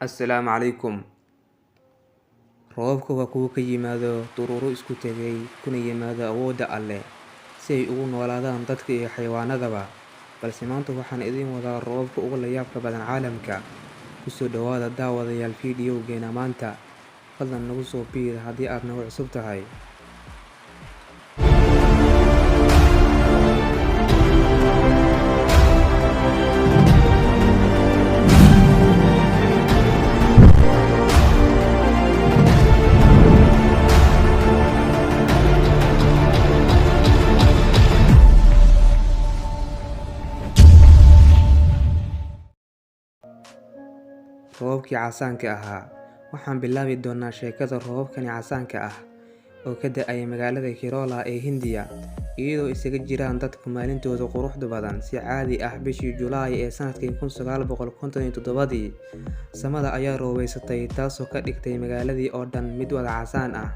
Assalaamu calaykum. Roobabka waa kuwo ka yimaado daruuro isku tegay, kuna yimaado awoodda Alle, si ay ugu noolaadaan dadka iyo xayawaanadaba. Balse maanta waxaan idiin wadaa roobabka ugu layaabka badan caalamka. Ku soo dhawaada daawadayaal fiidiyowgeena maanta. Fadlan nagu soo biir haddii aad nagu cusub tahay. Roobabkii casaanka ahaa. Waxaan bilaabi doonaa sheekada roobabkani casaanka ah oo ka da'aya magaalada Kerala ee Hindiya, iyadoo isaga jiraan dadku maalintooda quruxda badan si caadi ah bishii Julaay ee sanadkii 1957dii. Samada ayaa roobaysatay, taasoo ka dhigtay magaaladii oo dhan mid wada casaan ah.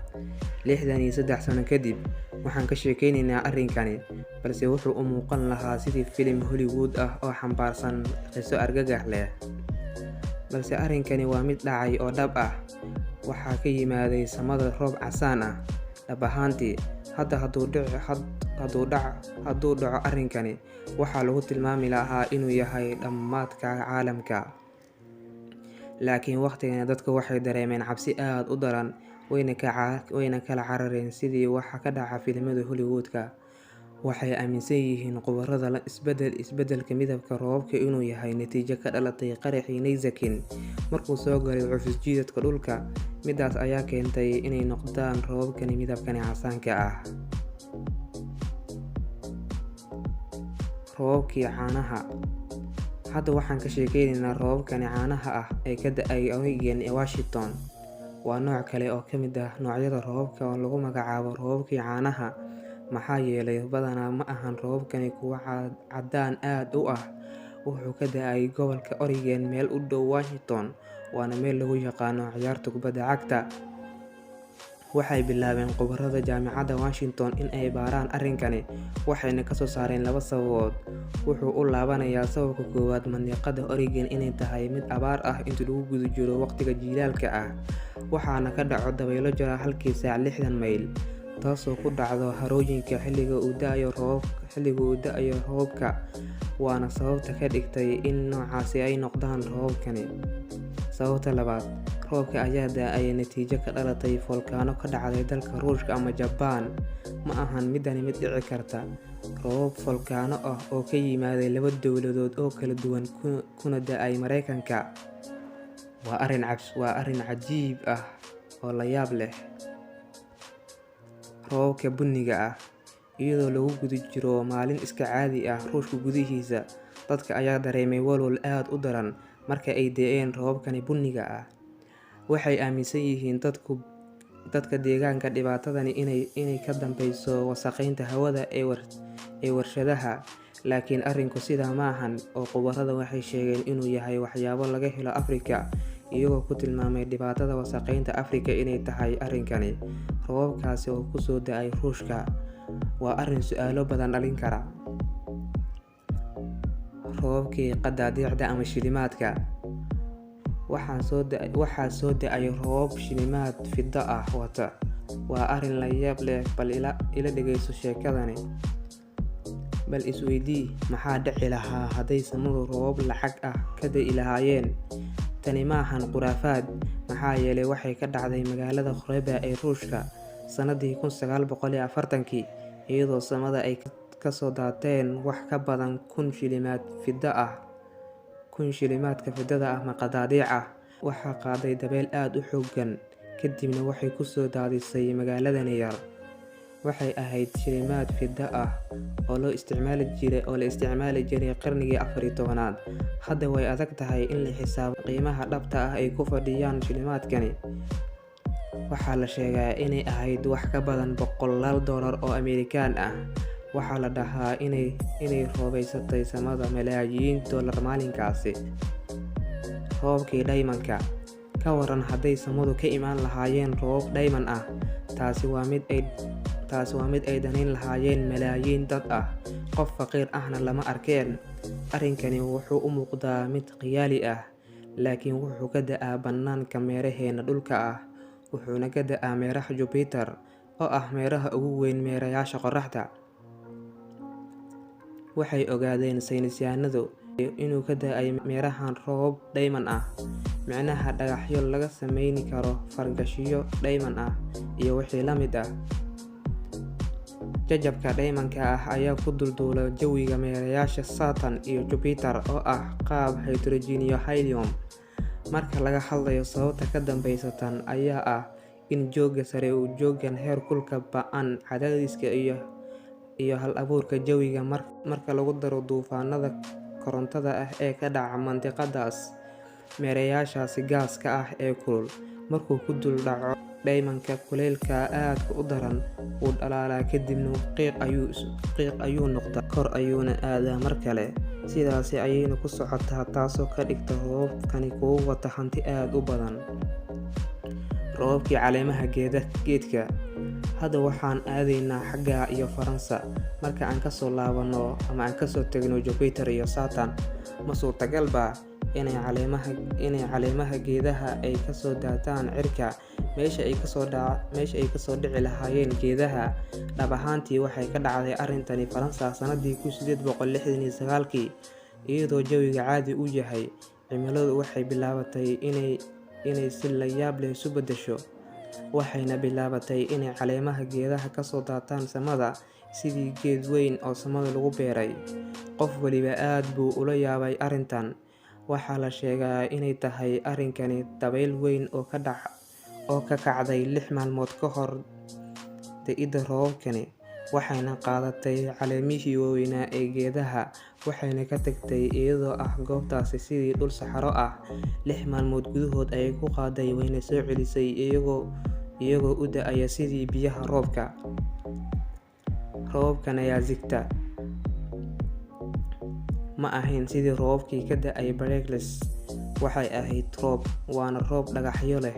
63 sano kadib, waxaan ka sheekeynaynaa arrinkani, balse wuxuu u muuqan lahaa sidii filim Hollywood ah oo xambaarsan qiso argagax leh. Balse arrinkani waa mid dhacay oo dhab ah. Waxaa ka yimaaday samada roob casaan ah. Dhab ahaantii, hadda hadduu dhaco arrinkani, waxaa lagu tilmaami lahaa inuu yahay dhammaadka caalamka. Laakiin waqtigani dadku waxay dareemeen cabsi aad u daran, wayna kala carareen sidii waxa ka dhaca filimada Hollywood-ka. Waxay aaminsan yihiin khubarada isbeddelka midabka roobabka inuu yahay natiijo ka dhalatay qaraxii Nayzakin markuu soo galay cufis jiidadka dhulka. Midaas ayaa keentay inay noqdaan roobabkani midabkani casaanka ah. Roobabkii caanaha. Hadda waxaan ka sheekeynaynaa roobabkani caanaha ah ee ka da'ay Oregon ee Washington. Waa nooc kale oo ka mid ah noocyada roobabka oo lagu magacaabo roobabkii caanaha, maxaa yeelay badanaa ma ahan roobabkani kuwo caddaan aad u ah. Wuxuu ka da'ay gobolka Oregon meel u dhow Washington, waana meel lagu yaqaano ciyaarta kubadda cagta. Waxay bilaabeen khubarada jaamacadda Washington in ay baaraan arrinkani, waxayna ka soo saareen laba sababood. Wuxuu u laabanayaa sababka koowaad mandiqada Oregon inay tahay mid abaar ah inta lagu guda jiro waqtiga jiilaalka ah, waxaana ka dhaco dabaylo jira halkii saac 60 mayl, taasoo ku dhacdo harooyinka xilliga uu da'ayo roobabka, waana sababta ka dhigtay in noocaasi ay noqdaan roobabkani. Sababta labaad, roobka ayaa da'aya natiijo ka dhalatay foolkaano ka dhacday dalka Ruushka ama Jabaan. Ma ahan midani mid dhici karta. Roobab foolkaano ah oo ka yimaaday laba dowladood oo kala duwan kuna da'ay Mareykanka. Waa arrin cajiib ah oo la yaab leh. Roobabka bunniga ah. Iyadoo lagu guda jiro maalin iska caadi ah Ruushka gudihiisa, dadka ayaa dareemay walwal aad u daran marka ay da'een roobabkani bunniga ah. Waxay aaminsan yihiin dadka deegaanka dhibaatadani inay ka dambeyso wasakheynta hawada ee warshadaha, laakiin arrinku sidaa ma ahan oo khubarada waxay sheegeen inuu yahay waxyaabo laga helo Afrika, iyagoo ku tilmaamay dhibaatada wasakheynta Afrika inay tahay arrinkani. Roobabkaasi oo ku soo da'ay Ruushka waa arrin su'aalo badan dhalin kara. Roobabkii qadaadiicda ama shilimaadka. Waxaa soo da'ay roobab shilimaad fiddo ah wata. Waa arrin la yaab leh, bal ila dhegeyso sheekadani. Bal isweydii, maxaa dhici lahaa hadday samadu roobab lacag ah ka da'i lahaayeen? Tani ma ahan khuraafaad, maxaa yeelay waxay ka dhacday magaalada Khoreba ee Ruushka sanadii 1940kii, iyadoo samada ay ka soo daateen wax ka badan 1000 shilimaad fiddo ah. 1000 shilimaadka fiddada ama qadaadiic ah. Waxaa qaaday dabeyl aad u xooggan, kadibna waxay ku soo daadisay magaaladani yar. Waxay ahayd shilimaad fiddo ah oo la isticmaali jiray qarnigii 14aad. Hadda way adag tahay in la xisaabo qiimaha dhabta ah ay ku fadhiyaan shilimaadkani. Waxaa la sheegaa inay ahayd wax ka badan boqolaal dollar oo Amerikaan ah. Waxaa la dhahaa inay roobaysatay samada malaayiin dollar maalinkaasi. Roobabkii dhaymanka. Ka waran hadday samadu ka imaan lahaayeen roobab dhayman ah? Taasi waa mid ay danayn lahaayeen malaayiin dad ah. Qof faqiir ahna lama arkeen. Arrinkani wuxuu u muuqdaa mid khiyaali ah, Laakiin wuxuu ka da'aa bannaanka meeraheena dhulka ah, wuxuuna ka da'aa meeraha Jupiter, oo ah meeraha ugu weyn meerayaasha qorraxda. Waxay ogaadeen saynisyahannadu inuu ka da'ay meerahan roobab dhayman ah, micnaha dhagaxyo laga samayn karo fargashiyo dhayman ah iyo wixii la mid ah. Jajabka dhaymanka ah ayaa ku dul duula jawiga meerayaasha Saturn iyo Jupiter oo ah qaab hydrogen iyo helium. Marka laga hadlayo sababta ka dambeysa tan ayaa ah in joogga sare uu joogaan heerkulka ba'an, cadaadiska iyo hal-abuurka jawiga marka lagu daro duufaanada korontada ah ee ka dhaca mandiqadaas. Meerayaashaasi gaaska ah ee kulul, markuu ku dul dhaco dhaymanka kulaylka aadka u daran, wuu dhalaalaa kadibna qiiq ayuu noqdaa, kor ayuuna aadaa mar kale. Sidaasi ayayna ku socotaa, taasoo ka dhigta roobabkani kuwo wata hanti aad u badan. Roobabkii caleemaha geedka. Hadda waxaan aadaynaa xagga iyo Faransa. Marka aan kasoo laabano ama aan kasoo tagno Jupiter iyo Saturn, ma suurtagal baa inay caleemaha geedaha ay kasoo daataan cirka meesha ay kasoo dhici lahaayeen geedaha? Dhab ahaantii waxay ka dhacday arrintani Faransa sanadii 1869kii, iyadoo jawiga caadi u yahay. Cimiladu waxay bilaabatay inay si la yaab leh isu beddesho, waxayna bilaabatay inay caleemaha geedaha kasoo daataan samada sidii geed weyn oo samada lagu beeray. Qof waliba aad buu ula yaabay arrintan. Waxaa la sheegaa inay tahay arrinkani dabayl weyn oo ka kacday 6 maalmood ka hor da'idda roobabkani, waxayna qaadatay caleemihii waaweynaa ee geedaha, waxayna ka tagtay iyadoo ah goobtaasi sidii dhul saxaro ah. 6 maalmood gudahood ayay ku qaaday, wayna soo celisay iyagoo u da'aya sidii biyaha roobka. Roobabkan ayaa zigta ma ahayn sidii roobabkii ka da'ay Bareilles. Waxay ahayd roob, waana roob dhagaxyo leh,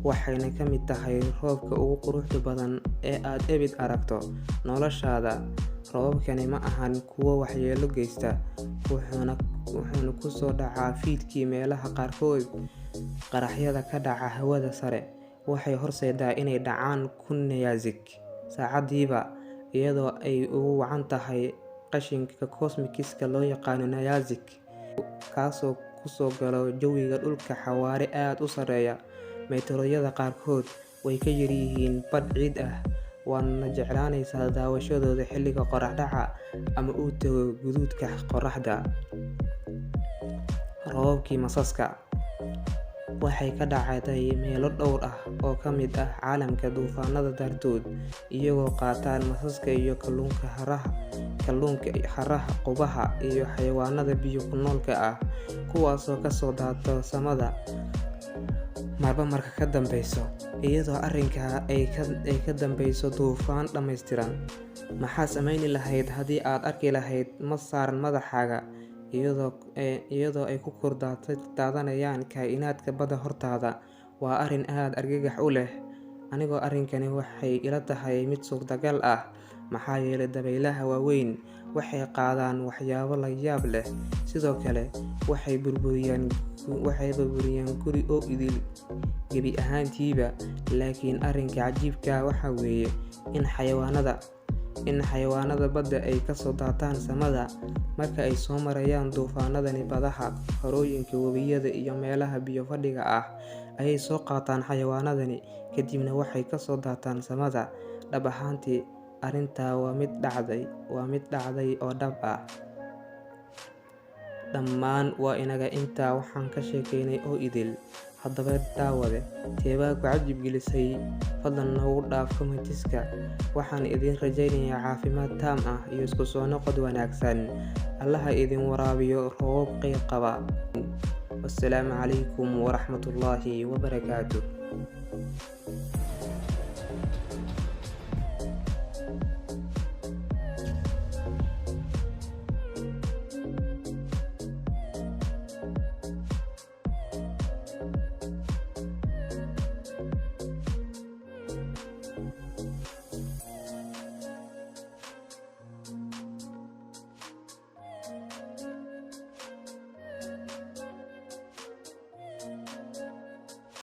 waxayna ka mid tahay roobka ugu quruxda badan ee aad ebid aragto noloshaada. Roobabkani ma ahan kuwo waxyeello geysta, wuxuuna ku soo dhacaa fiidkii meelaha qaarkood. Qaraxyada ka dhaca hawada sare waxay horseedaa inay dhacaan 1000 nayazik saacadiiba, iyadoo ay ugu wacan tahay qashinka cosmic-ka loo yaqaan nayazik, kaasoo ku soo galo jawiga dhulka xawaare aad u sarreeya. Meteoroyada qaarkood way ka yar yihiin badh ciid ah, waana jeclaanaysaa daawashadooda xilliga qorrax dhaca ama uu tago guduudka qorraxda. Roobabkii masaska waxay ka dhacday meelo dhowr ah oo ka mid ah caalamka duufaanada dartood, iyagoo qaataan masaska iyo kalluunka haraha qubaha iyo xayawaanada biyo ku noolka ah, kuwaasoo kasoo daata samada marba marka ka dambeyso, iyadoo arrinka ay ka dambeyso duufaan dhammaystiran. Maxaa sameyn lahayd haddii aad arki lahayd mas saaran madaxaaga iyadoo ay ku kor daadanayaan kaa'inaadka badda hortaada? Waa arrin aad argagax u leh. Anigoo arrinkani waxay ila tahay mid suurtagal ah, maxaa yeelay dabaylaha waaweyn waxay qaadaan waxyaabo la yaab leh. Sidoo kale waxay burburiyaan guri oo idil gebi ahaantiiba. Laakiin arrinka cajiibka waxa weeye in xayawaanada badda ay kasoo daataan samada marka ay soo marayaan duufaanadani. Badaha, harooyinka, webiyada iyo meelaha biyo fadhiga ah ayay soo qaataan xayawaanadani, kadibna waxay kasoo daataan samada. Dhab ahaantii arrintaa waa mid dhacday oo dhab ah. Dhammaan waa inaga intaa waxaan ka sheekeynay oo idil. Haddaba daawade, teebaa ku cajib gelisay? Fadlan noogu dhaaf commentiska. Waxaan idin rajaynayaa caafimaad taam ah iyo isku soo noqod wanaagsan. Allaha idin waraabiyo roobab kheyr qaba. Wassalaamu calaykum waraxmatullaahi wabarakaatuh.